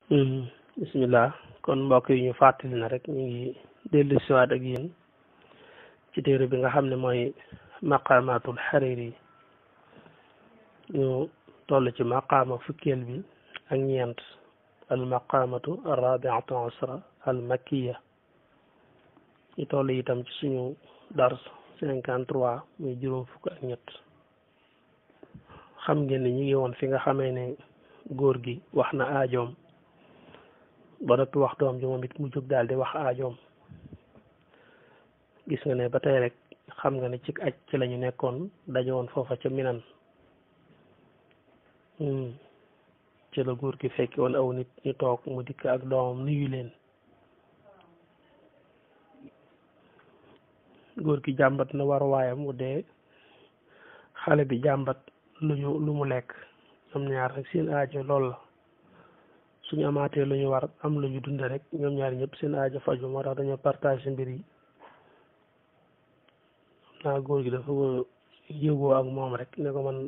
bismillah kon mbokk yi ñu fàttali na rek ñu ngi dellu siwaat ak yéen ci téere bi nga xam ne mooy maqamatul Hariri ñu toll ci maqama fukkeel bi ak ñeent al maqamatu arrabiatu asra al makkiya ñu toll itam ci suñu dars 53 muy juróom fukk ak ñett xam ngeen ne ñu ngi woon fi nga xamee ne góor gi wax na aajoom ba noppi wax doom ji moom it mu jóg daal di wax aajoom gis nga ne ba tey rek xam nga ne ci aj ci la ñu nekkoon dajowoon foofa ca Minan ci la góor gi fekki woon aw nit ñu toog mu dikk ak doomam nuyu leen góor gi jàmbat na war waayam mu dee xale bi jàmbat lu mu lekk ñoom ñaar rek seen aajo lool la suñu amaatee lu ñu war am lu ñu dunde rek ñoom ñaar ñëpp seen aajo faju moo tax dañoo partage mbir yi naa góor gi dafa yëgoo ak moom rek ne ko man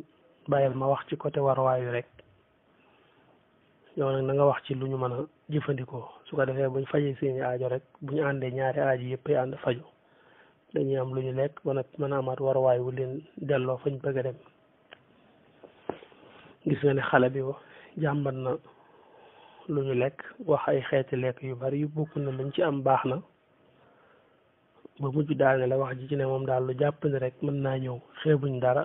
bàyyil ma wax ci côté warwaayu rek yow nag na nga wax ci lu ñu mën a jëfandikoo su ko defee buñ fajee seeni aajo rek buñu àndee ñaari aajo yëpp ànd faju dañuy am lu ñu lekk ba nag mën a amaat warwaay wu leen delloo fañ bëgg a dem gis nga ne xale bi jàmbat na lu ñu lekk wax ay xeeti lekk yu bari yu bokk na luñ ci am baax na ba mujj daal ne la wax ji ci ne moom daal lu jàpp ne rek mën naa ñëw xeebuñ dara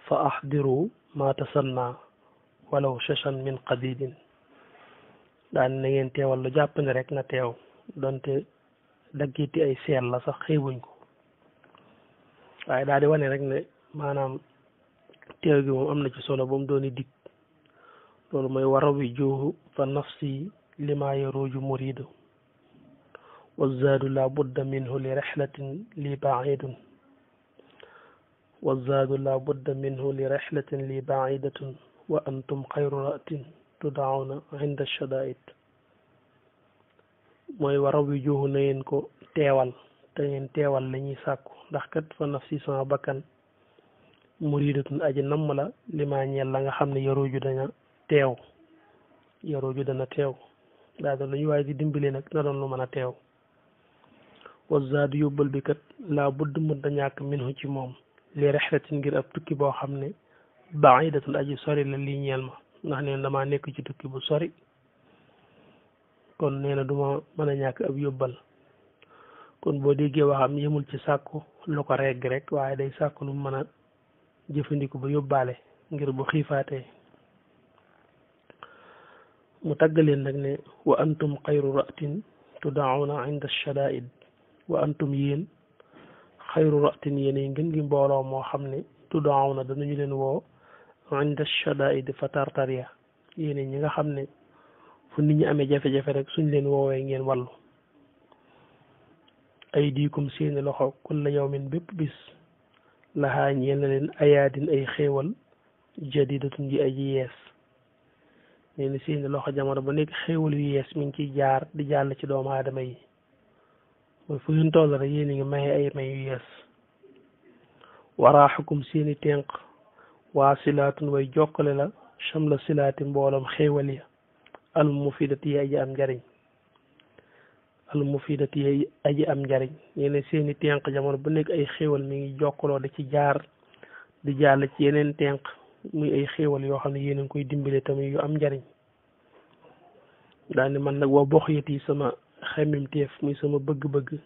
fa ahdiru ma tasanna walaw shashan min qadidin daal na ngeen teewal lu jàpp ne rek na teew donte daggiti ay seel la sax xeebuñ ko waaye daal di wane rek ne maanaam teew gi moom am na ci solo ba mu dooni dikk loolu mooy warawi juuhu fa nafsi lima yaruju muridu wazaadu la budda minhu li rexlatin li baidun wazaadu la budda minhu li rexlatin li baidatun wa antum xayru ratin tudaawna inda shadaid mooy warawi juuhu na ngeen ko teewal te ngeen teewal la ñuy sàkku ndax kat fa nafsi sama bakkan muridatun aji namm la lima ñeel la nga xam ne yaruju dana teew yarooju dana teew daa doon lu ñu waaye di dimbali nag na doon lu mën a teew wazaadu yóbbal bi kat laa budd mënta ñàkk minhu ci moom li rexlatin ngir ab tukki boo xam ne baidatun aji sori la lii ñeel ma ndax neen damaa nekk ci tukki bu sori kon nee na duma mën a ñàkk ab yóbbal kon boo déggee waxam yemul ci sàkku lu ko regg rek waaye day sàkku lu mën a jëfandiku ba yóbbaale ngir bu xiifaatee mu tàggaleen nag ne wa antum xayru ratin tudaawuna inda shadaid wa antum yéen xayru ratin yéenay ngën gi mbooloo moo xam ne tudaawuna danañu leen woo inda shadaid fa tartaria yéene ñi nga xam ne fu nit ñi amee jafe-jafe rek suñ leen woowee ngeen wàllu ay diikum seeni loxo kulla yawmin bépp bis laxaa ñeel na leen ayaadin ay xéewal jadidatun ji aji yees nee ni seeni loxo jamono ba nekk xéewal yu yees mi ngi ciy jaar di jàll ci doomu aadama yi mooy fu ngeen toll rek yéen a ngi maye ay may yu yees waraaxukum seeni tenq waa silaatun way jokkale la chamla silaati mbooloom xéewal ya al mufidati yi aji am njariñ al mufidati yi aji am njariñ nee ne seeni tenq jamono ba nekk ay xéewal mi ngi jokkaloo di ci jaar di jàll ci yeneen tenq muy ay xéewal yoo xam ne yéen a ngi koy dimbale tamit yu am njariñ daal ne man nag waa box yit yi sama xemmimteef muy sama bëgg-bëgg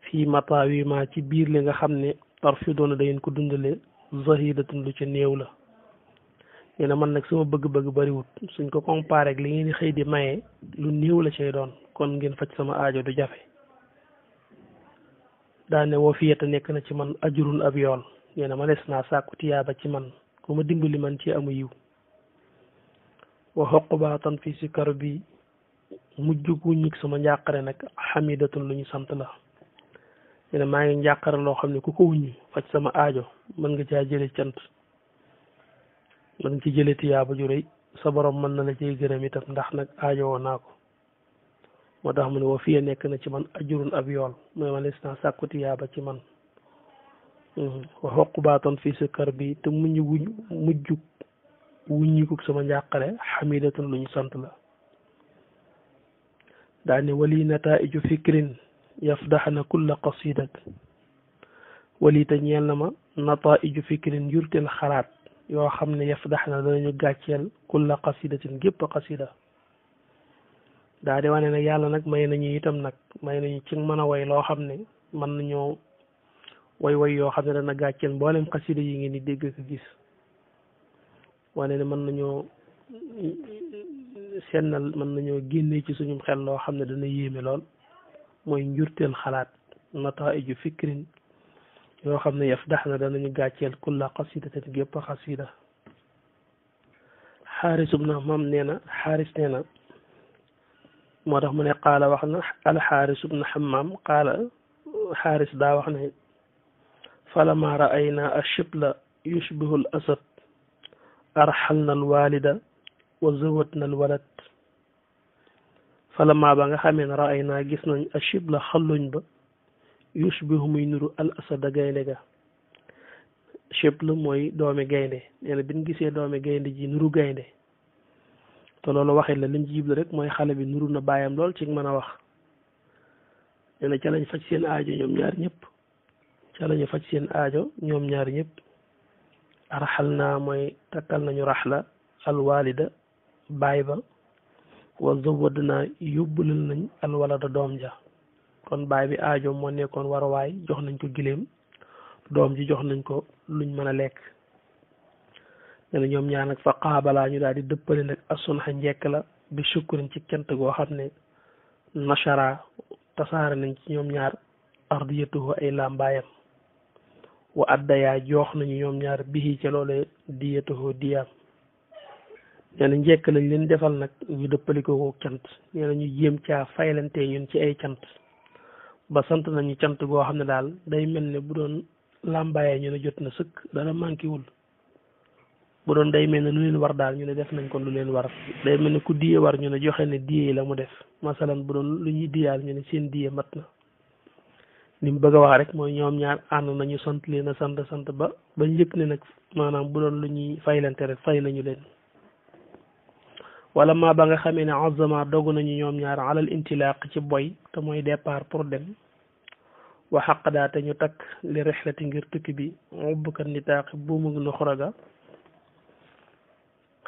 fii mataawi ma ci biir li nga xam ne tarfi doona da ngeen ko dundale zahidatun lu ca néew la nee na man nag sama bëgg-bëgg bariwut suñ ko comparé ak li ngeen di xëy di maye lu néew la cay doon kon ngeen faj sama aajo du jafe daal ne woo fiyeta nekk na ci man ajurun ab yool nee na ma des naa sàkku tiyaaba ci man ku ma dimbali man ci amu yiw wa xoqbaatan fii si kar bi mujjug wuññig sama njàqare nag xamidatun lu ñu sant la nee na maa ngi njàqare loo xam ne ku ko wuññi faj sama aajo mën nga caa jële cant mën nga ci jële tiyaaba ju rëy sa borom mën na la cay gërëm itam ndax nag aajo woo naa ko moo tax mu ne wa fiye nekk na ci man ajurun ab yool mooy ma des naa sàkku tiyaaba ci man wa xoqbaatan fii si kar bi te mujjug wuññikuk sama njàqare xamidatun lu ñu sant la daane wali nataiju fikrin yafdaxna kulla qasidak wali te ñeel na ma nataiju fikrin njurteel xalaat yoo xam ne yafdaxna danañu gàcceel kulla qasidatin gépp qasida daa di wane nag yàlla nag may nañu itam nag may nañu ci mën a way loo xam ne mën nañoo way yoo xam ne dana gàcceel mboolem qasida yi ngeen di dégg ko gis wane ne mën nañoo sennal mën nañoo génne ci suñu xel loo xam ne dana yéeme lool mooy njurteel xalaat nataiju fikrin yoo xam ne yafdaxna danañu gàcceel kulla qasidatin gépp qasida xaaris ibn Hammam nee na xaaris nee na moo tax mu ne qaala wax na alxaaris ibn Hammam qaala xaaris daa wax ne falama raayna ashibla yushbihu al asad arxalna al walida wa zawatna al walad falama ba nga xamee ne raayna gis nañ ashibla xalluñ ba yushbihu muy nuru al asada gaynde ga shibla mooy doomi gaynde nee na bi ñu gisee doomi gaynde ji nuru gaynde te loolu waxit la lim ci jibla rek mooy xale bi nuru na bàyyam lool ci mën a wax nee na ca lañ faj seen aajo ñoom ñaar ñëpp ca lañu faj seen aajo ñoom ñaar ñëpp arxal naa mooy takkal nañu raxla alwalida baay ba wa zawad naa yóbbulal nañ alwalada doom ja kon baay bi aajo moo nekkoon waruwaay jox nañ ko giléem doom ji jox nañ ko luñ mën a lekk nee na ñoom ñaar nag fa qaabalaa ñu daal di dëppale nag asunxa njekk la bi sukkurin ci cant goo xam ne nashara tasaare nañ ci ñoom ñaar ardiyatuhu ay làmbaayam wa addayaa joox nañu ñoom ñaar bihi ca loole diyatuhu diyaam nee na njekk lañ leen defal nag ñu dëppali ko cant nee na ñu jéem caa faylante ñun ci ay cant ba sant nañu cant goo xam ne daal day mel ne bu doon làmbaayee ñu ne jot na sëkk dara manqué wul bu doon day mel ne lu leen war daal ñu ne def nañ ko lu leen war day mel ne ku diye war ñu ne joxe ne diye la mu def masalan bu doon lu ñuy diyaal ñu ne seen diye mat na li mu bëgg a wax rek mooy ñoom ñaar ànd nañu sant leen a sant ba njëkk ne nag maanaam bu doon lu ñuy faylante rek fay nañu leen wala maa ba nga xamee ne azama dogu nañu ñoom ñaar alal intilaq ci boy te mooy départ pour dem wa xaqdaa te ñu takk li rexlati ngir tukki bi ubbukat nitaaqi buumu nuxraga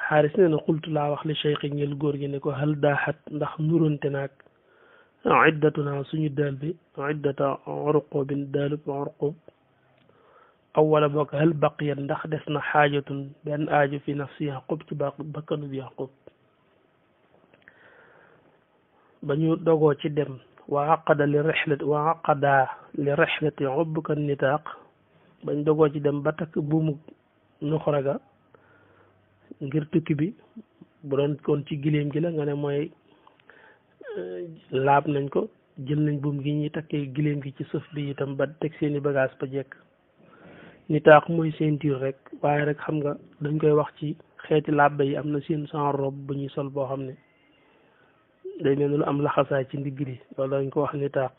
xaaris nee na xultu laa wax li cheikh yi ñel góor gi ne ko hal daaxat ndax nuronte naag iddatuna suñu daal bi iddata urqubin daalub urqub aw wala boog hal baqiyat ndax des na xaajatun benn aaju fi nafsi yaqub ci bakkanub yaqub ba ñu dogoo ci dem wa aqada li rexlati ubbuka nitaaq bañ dogoo ci dem ba takk buumu nuxraga ngir tukki bi bu doon kon ci giléem gi la nga ne mooy laab nañ ko jël nañ buum gi ñuy takkee giléem gi ci sëf bi itam ba teg seeni bagage ba jekk nitaax mooy ceinture rek waaye rek xam nga dañ koy wax ci xeeti làbbe yi am na seen sans robe bu ñuy sol boo xam ne day mel ni lu am laxasaay ci ndigg li loolu dañ ko wax nitaax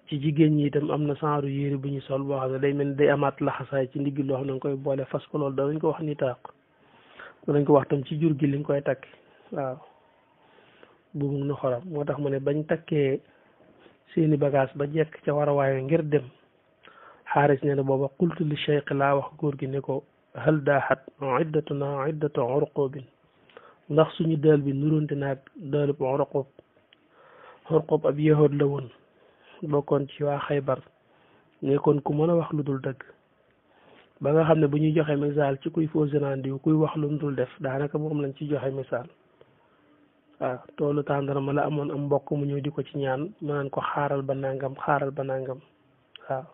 ci jigéen ñi itam am na genre yére bu ñuy sol boo xam ne day mel ni day amaat laxasaay ci ndigg loo xam ne nga koy boole fas ko loolu danañ ko wax nitaax danañ ko wax tam ci jur gi li nga koy takk waaw buumu nu xoram moo tax mu ne bañ takkee seeni bagage ba jekk ca war a waaye ngir dem xaaris nee na booba qultu li cheikh laa wax góor gi ne ko hal daaxat iddatuna iddatu urqubin ndax suñu daal bi nuróonte naag daalub urqub ab yahood la woon bokkoon ci waa xaybar nekkoon ku mën a wax lu dul dëgg ba nga xam ne bu ñuy joxe misaal ci kuy faux rendiw kuy wax lu mu dul def daanaka moom lañ ci joxe misaal waaw toolu tàndarma la amoon am mbokk mu ñëw di ko ci ñaan mu naan ko xaaral ba nangam waaw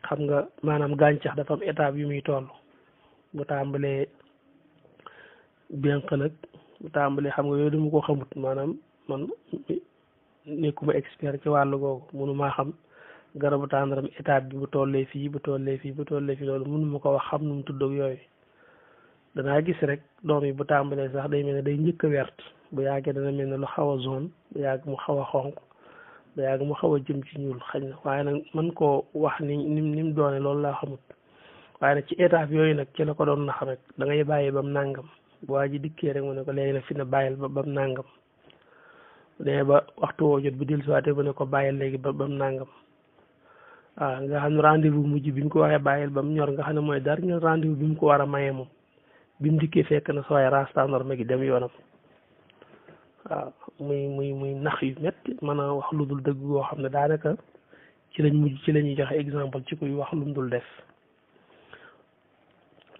xam nga maanaam gàncax dafa am étape yu muy toll bu tàmbalee benqalëg bu tàmbalee xam nga yooyu dama ko xamut maanaam man nekkuma expert ci wàllu googu mënumaa xam garabu tàndaram étape bi bu tollee fii loolu mënuma ko wax xam nu mu tudd ak yooyu danaa gis rek doom yi bu tàmbalee sax day mel ne day njëkk a wert bu yàggee dana mel ne lu xaw a jaune bu yàgg mu xaw a xonq bu yàgg mu xaw a jëm ci ñuul xañ na waaye nag man koo wax ni mu doone loolu laa xamut waaye nag ci étape yooyu nag ci la ko doon nax rek da ngay bàyyi bam nàngam bu waa ji dikkee rek mu ne ko léegi nag fi ne bàyyil ba bam nàngam ne ba waxtu woo jot bu dil siwaate mu ne ko bàyyil léegi ba bam nàngam waaw nga xam ne rendez-vous mujj bi mu ko waxee bàyyil ba mu ñor nga xam ne mooy dernier rendez-vous bi mu ko war a mayee moom bi mu dikkee fekk na sooy rastanorme gi dem yoonam waaw muy nax yu métti mën a wax lu dul dëgg goo xam ne daanaka ci lañ mujj ci la ñuy joxe exemple ci kuy wax lu mu dul def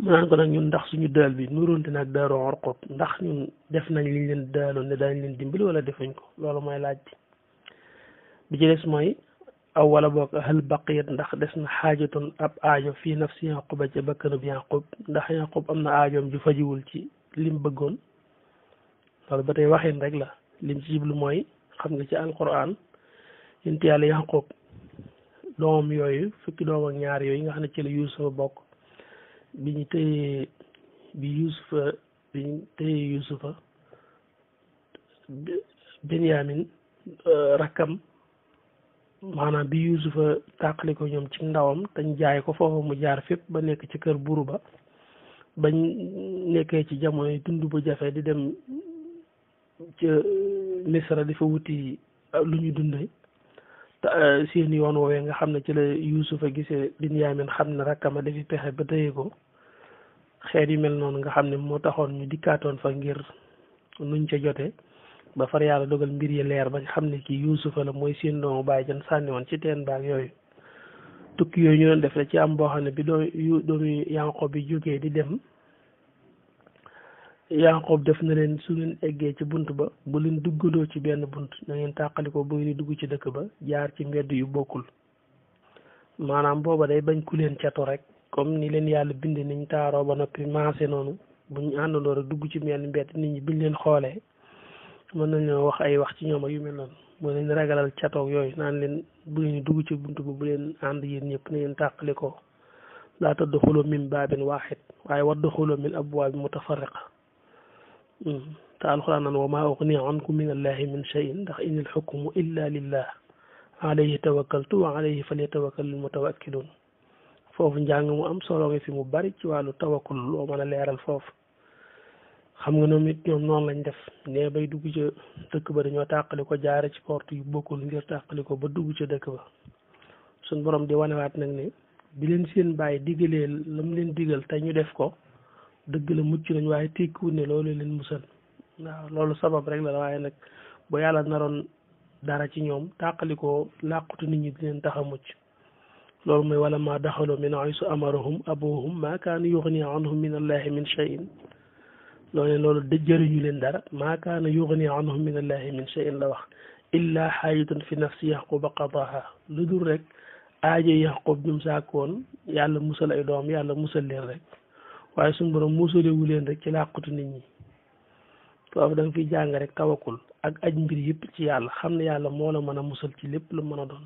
mu naan ko nag ñun ndax suñu dël bi nuróonte nag Daaru Arqut ndax ñun def nañ liñ leen dëloon ne dañ leen dimbali wala defuñ ko loolu mooy laaj bi ci des mooy aw wala boog hal baqiyat ndax des na xaajatun ab aajo fii nafsi Yaquba ca bakkanub Yaqub ndax Yaqub am na aajoom ju fajiwul ci lim bëggoon loolu ba tey waxin rek la lim ci jiblu mooy xam nga ci alquran yonent yàlla Yaqub doomam yooyu fukki doom ak ñaar yooyu nga xam ne ci la Yuusufa bokk bi ñu téyee Yuusufa Benyamin rakkam maanaam bi Yuusufa tàqali ko ñoom ci ndawam dañ jaay ko foofu mu jaar fépp ba nekk ci kër buru ba bañ nekkee ci jamono yi dund bu jafe di dem ca Misra di fa wuti lu ñu dundee seen yoon woowee nga xam ne ci la Yuusufa gisee Binyamin xam ne rakkama dafi pexe ba tëye ko xeet yu mel noonu nga xam ne moo taxoon ñu dikkaatoon fa ngir nuñ ca jote ba far yàlla dogal mbir yi leer bañ xam ne kii Yuusufa la mooy seen doomu bàyyi jan sànni woon ci teen baag yooyu tukki yooyu ñu doon def la ci am boo xam ne bi doomi Yaaqoob bi jógee di dem Yaaqoob def na leen su leen eggee ci bunt ba bu leen duggandoo ci benn bunt na ngeen tàqali ko bu ngeen dugg ci dëkk ba jaar ci mbedd yu bokkul maanaam booba day bañ ku leen catu rek comme ni leen yàlla bind niñ taaroo ba noppi maase noonu buñ àndandoo rek dugg ci benn mbedd nit ñi biñ leen xoolee mën nañoo wax ay wax ci ñoom ak yu mel noonu moo leen ragalal catoog yooyu naan leen bu ngeen dugg ci bunt ba bu leen ànd yéen ñëpp na ngeen tàqali ko laa tadxulu min baabin waaxid waaye wadxulu min abwaabin mutafarriqa te alxuraan naan wa maa ugni ankum min allahi min cheyin ndax inil xukmu illa lillah alayhi tawakkaltu wa alayhi falyatawakkalil mutawakkiluun foofu njàng mu am solo nga fi mu bari ci wàllu tawakkul loo mën a leeral foofu xam nga ñoom it ñoom noonu lañ def ne bay dugg ca dëkk ba dañoo tàqali ko jaare ci porte yu bokkul ngir tàqali ko ba dugg ca dëkk ba suñ borom di wanewaat nag ne bi leen seen bàyyi digalee la mu leen digal te ñu def ko dëgg la mucc nañ waaye tekkiwul ne loolu leen musal waaw loolu sabab rek la waaye nag bu yàlla naroon dara ci ñoom tàqali ko làqutu nit ñi di leen tax a mucc loolu mooy wala ma daxaloo min aysu amarahum abuhum ma kaana yuxni anhum min allahi min cheyin loolu jëriñu leen dara ma kaana yuxni anhum min allahi min cheyin la wax illa xaajatan fi nafsi yaquba qadaha lu dul rek aajo yaqub ñum sàkkoon yàlla musal ay doom yàlla musal leen rek waaye suñu borom musalewu leen rek ci làqutu nit ñi foofu da nga fiy jàng rek tawakkul ak aj mbir yëpp ci yàlla xam ne yàlla moo la mën a musal ci lépp lu mën a doon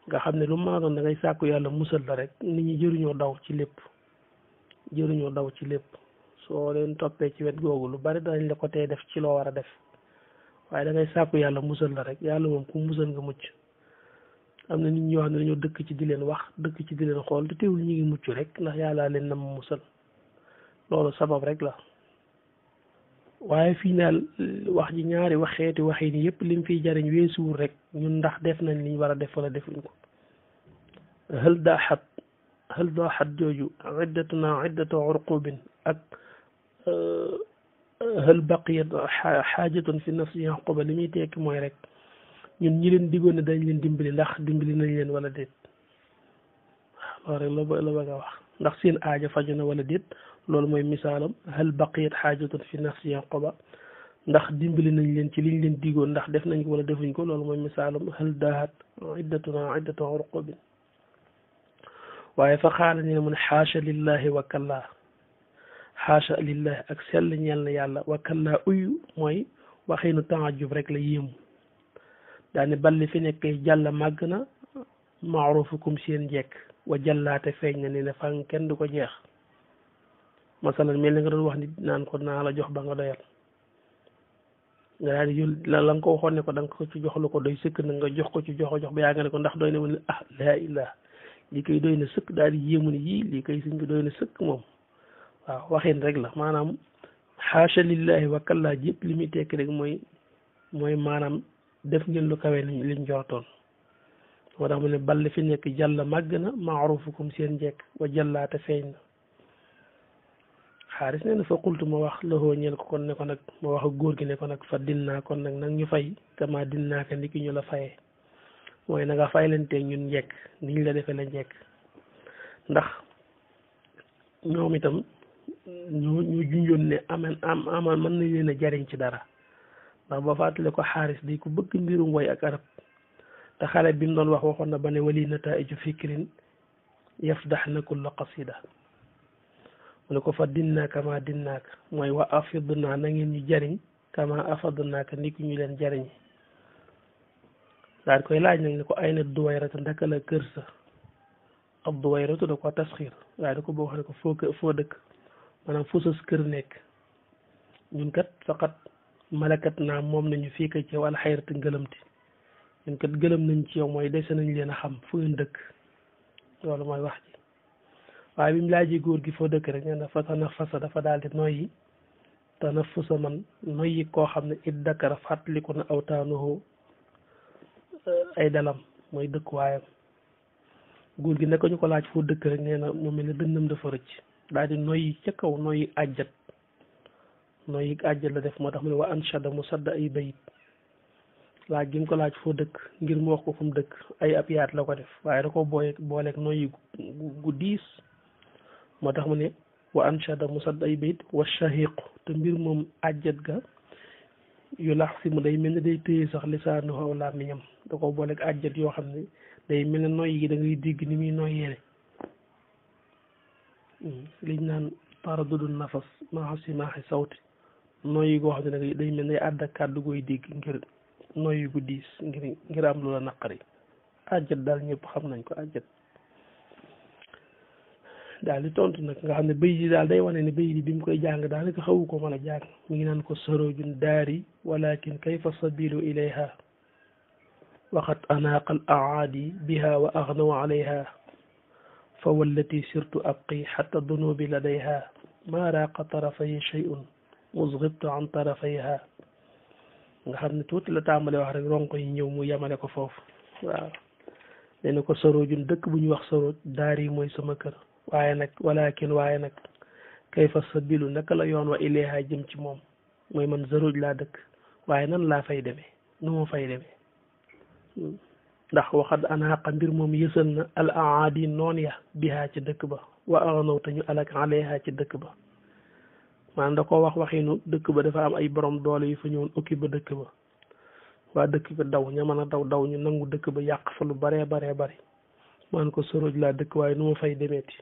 nga xam ne lu mën a doon da ngay sàkku yàlla musal la rek nit ñi jëruñoo daw ci lépp soo leen toppee ci wet googu lu bari danañ la ko tey def ci loo war a def waaye da ngay sàkku yàlla musal la rek yàlla moom ku musal nga mucc am na nit ñoo xam ne dañoo dëkk ci di leen wax dëkk ci di leen xool te teewul ñu ngi mucc rek ndax yàlla leen nam musal loolu sabab rek la waaye fii naal wax ji ñaari wax xeeti waxi ni yëpp lim fiy jariñ weesuwul rek ñun ndax def nañ liñ war a def wala defuñ ko hal daaxat jooju iddatuna iddatu urqubin ak hal baqiyat xaajatun fi nafsi yaquba li muy tekki mooy rek ñun ñi leen diggoon ne dañ leen dimbali ndax dimbali nañ leen wala déet loolu rek la bëgg a wax ndax seen aaja faju na wala déet loolu mooy misaalam hal baqiyat xaajatun fi nafsi yaquba ndax dimbali nañ leen ci liñ leen diggoon ndax def nañ ko wala defuñ ko loolu mooy misaalam hal daahat iddatuna iddatu urqubin waaye fa xaala ni ne mu ne xaasha lillahi wa kallaa xaasha lillahi ak sell ñeel na yàlla wa kallaa uyu mooy waxinu taajub rek la yéemu daane balli fi nekk jàlla màgg na maarufukum seen njekk wa jàllaate feeñ na ne fan kenn du ko jeex masalan mel ni nga doon wax ni naan ko naa la jox ba nga doyal nga daal di jël la nga ko waxoon ne ko da nga ko ci jox lu ko doy sëkk na nga jox ko ci jox ba yaa nga ne ko ndax doy na mu ne ah laa ilaha lii koy doy na sëkk daal di yéemu ne yii lii koy sëñ bi doy na sëkk moom waaw waxin rek la maanaam xaasha lillahi wa kallaa yëpp li muy tekki rek mooy maanaam def ngeen lu kawe liñ jortoon moo tax mu ne ball fi nekk jàlla màgg na maarufukum seen njekk wa jàllaate feeñ na xaaris nee na fa qultu ma wax loxoo ñeel ko kon ne ko nag ma wax ak góor gi ne ko nag fa dinnaa kon nag ñu fay kama dinnaa ka ni ki ñu la fayee mooy na nga fay leen teg ñun njekk ni ñu la defee la njekk ndax ñoom itam ñu junjoon ne aman mën nañ leen a jariñ ci dara ndax ba fàttale ko xaaris di ku bëgg mbirum woy ak arab te xale bi mu doon waxoon na ba ne wali nataiju fikrin yafdax na kulla qasida mu ne ko fa dinnaa kama dinnaaka mooy wa afidnaa na ngeen ñu jariñ kama afadnaaka ni ku ñu leen jariñ daal koy laaj nag ne ko ay na duwayratu ndaka la kër sa ab duwayratu da ko tasxiir waaye da ko boo xam ne ko foo dëkk maanaam fu sas kër nekk ñun kat faqat malakat naa moom nañu fii ka ci wàlla xayrati ngëlamti ñun kat gëlëm nañ ci yow mooy dese nañ leen a xam fu ngeen dëkk loolu mooy wax ji waaye bi mu laajee góor gi foo dëkk rek nee na fa tanafasa dafa daal di noyyi tanafusa man noyyi koo xam ne it dakara fàttaliku na awtaanuhu ay dalam mooy dëkkuwaayam góor gi nekk ñu ko laaj foo dëkk rek nee na mu mel ne dënnam dafa rëcc daal di noyyi ca kaw noyyi àjjat la def moo tax mu ne wa anshada mu sadda ay bayit laaj gi mu ko laaj foo dëkk ngir mu wax ko fu mu dëkk ay ab yaat la ko def waaye da ko booleeg noyyi gu diis moo tax mu ne wa anshada mu sadda ay bayit wa shahiqu te mbir moom àjjat ga yu lax si mu day mel ne day téye sax lisaanu aw làmmiñam da ko booleeg àjjat yoo xam ne day mel ne noyyi gi da ngay dégg ni muy noyyee liñ naan taradudu nafas maa simaaxi sawti noyyi goo xam ne day mel ne àdd ak kàddu gooy dégg ngir noyyi gu diis ngir am lu la naqari àjjat daal ñëpp xam nañ ko àjjat daal di tontu nag nga xam ne bayit yi daal day wane ne bayit yi bi mu koy jàng daanaka xawu ko mën a jàng mi ngi naan ko sarojun daari walakin kayfa sabilu ilayha waqad anaaqa al aadi biha wa agnaw alayha fa wallati sirtu abqi xatta dunubi ladayha ma raaqa tarafay shay'un musgibtu an tarafayha nga xam ne tuuti la tàmbale wax rek ronko yi ñëw mu yemale ko foofu waaw nee na ko sarojun dëkk bu ñu wax saroj daari mooy sama kër waaye nag kayfa sabilu naka la yoon wa ilayha jëm ci moom mooy man saroj laa dëkk waaye nan laa fay demee nu ma fay demee ndax waxad anaaqa mbir moom yësal na al aadi noon ya bihaa ci dëkk ba wa agnaw te ñu alak alayha ci dëkk ba maanaam da ko wax waxinu dëkk ba dafa am ay borom doole yu fa ñëwoon okki ba dëkk ba waa dëkk ba daw ña mën a daw ñu nangu dëkk ba yàq fa lu baree bari man ko soroj laa dëkk waaye nu ma fay demeeti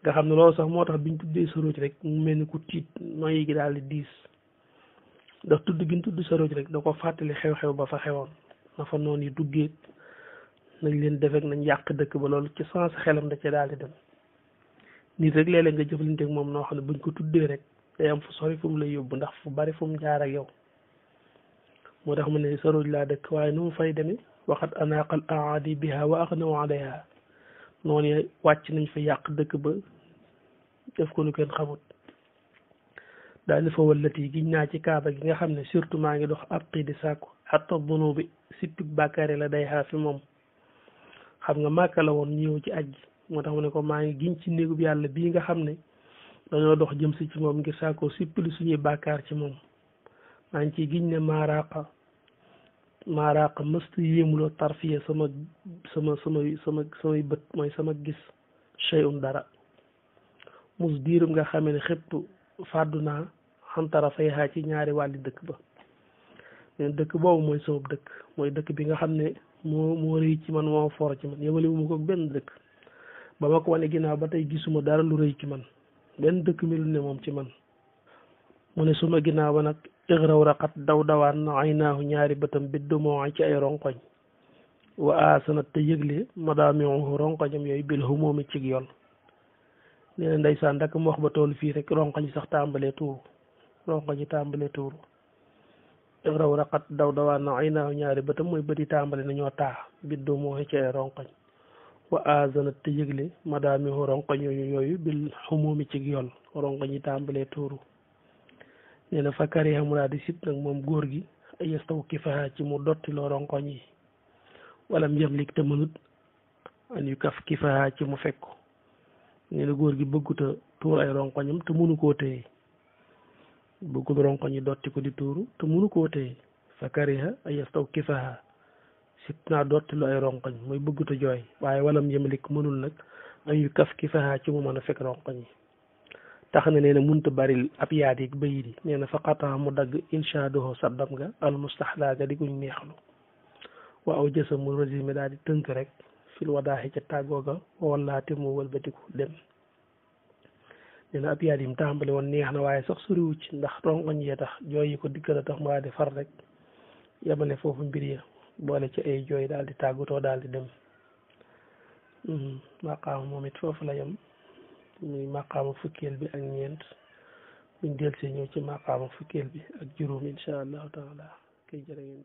nga xam ne loolu sax moo tax biñ tuddee soroj rek mu mel ni ku tiit noyyi gi daal di diis ndax tudd gi ñu tudd soroj rek da ko fàttali xew-xew ba fa xewoon na fa noonu yi duggee nañ leen defek nañ yàq dëkk ba loolu ci sens xelam da ca daal di dem nit rek léeg-léeg nga jëflante ak moom noo xam ne buñ ko tuddee rek day am fu sori fu mu lay yóbbu ndax fu bari fu mu jaar ak yow moo tax mu ne saroj laa dëkk waaye nu mu fay demee waxat anaqal aadi biha wa agnaw alayha noonu wàcc nañ fa yàq dëkk ba def ko lu kenn xamut daal di fa wallati giñ naa ci kaaba gi nga xam ne surtout maa ngi dox ab xii di sàkku xatta dunubi sippik bàkkaari la day xaa fi moom xam nga màkka la woon ñëw ci aj moo tax mu ne ko maa ngi giñ ci néegub yàlla bii nga xam ne dañoo dox jëm si ci moom ngir sàkkoo sippili suñuy bàkkaar ci moom maa ngi ciy giñ ne maaraaqa mësta yéemuloo tarfiya samay bët mooy sama gis shay'un dara mus diirum nga xamee ne xëptu fàddu naa xantara fay xaa ci ñaari wàlli dëkk ba dëkk boobu mooy sama dëkk mooy dëkk bi nga xam ne moo rëy ci man moo for ci man yemale wu ma ko benn dëkk ba ma ko wane ginnaaw ba tey gisuma dara lu rëy ci man benn dëkk mi lu ne moom ci man mu ne suma ginnaaw ba nag igraw raqat dawaan na ay naahu ñaari bëtam biddu moo ci ay ronkoñ wa asanat te yëgle madaamiu ronkoñam yooyu bil humoomi cig yoon nee na ndeysaan dak mu wax ba toll fii rek ronkoñ sax tàmbalee tuuru igraw raqat dawaan na ay naahu ñaari bëtam mooy bëti tàmbale nañoo taa biddu moo ci ay ronkoñ wa azanat te yëgle madaami ronkoñ yooyu bil xumumi ci yool ronkoñ yi tàmbalee tuuru nee na fa kariha mu daal di sib nag moom góor gi yastaw kifaha ci mu dottiloo ronkoñ yi walam yamlik te mënut an yu kaf kifaha ci mu fekk nee na góor gi bëgguta tuur ay ronkoñam te mënu koo téye bëggul ronkoñ yi dotti ko di tuuru te mënu koo téye fa kariha yastaw kifaha sib naa dottiloo ay ronkoñ muy bëgguta jooy waaye walam yamlik mënul nag an yu kaf kifaha ci mu mën a fekk ronkoñ yi tax na nee na munta baril ab yaat yi bayit yi nee na fa xataa mu dagg inshaadoho saddam nga al mustaxlaa ga di guñ neexlu wa aw jësa mu résumé daal di tënk rek fil wadaaxi ca tàggoo ga wallaate mu wëlbatiku dem nee na ab yaat yi mu tàmbali woon neex na waaye sax soriwu ci ndax rongoñ yee tax jooy yi ko dikkal a tax mu daal di far rek yemale foofu mbir ya boole ci ay jooy daal di tàggutoo daal di dem maqaama moom it foofu la yem muy maqaama fukkeel bi ak ñeent buñ del see ñëw ci maqaama fukkeel bi ak juróom insha allahu taala kay jërë ngeen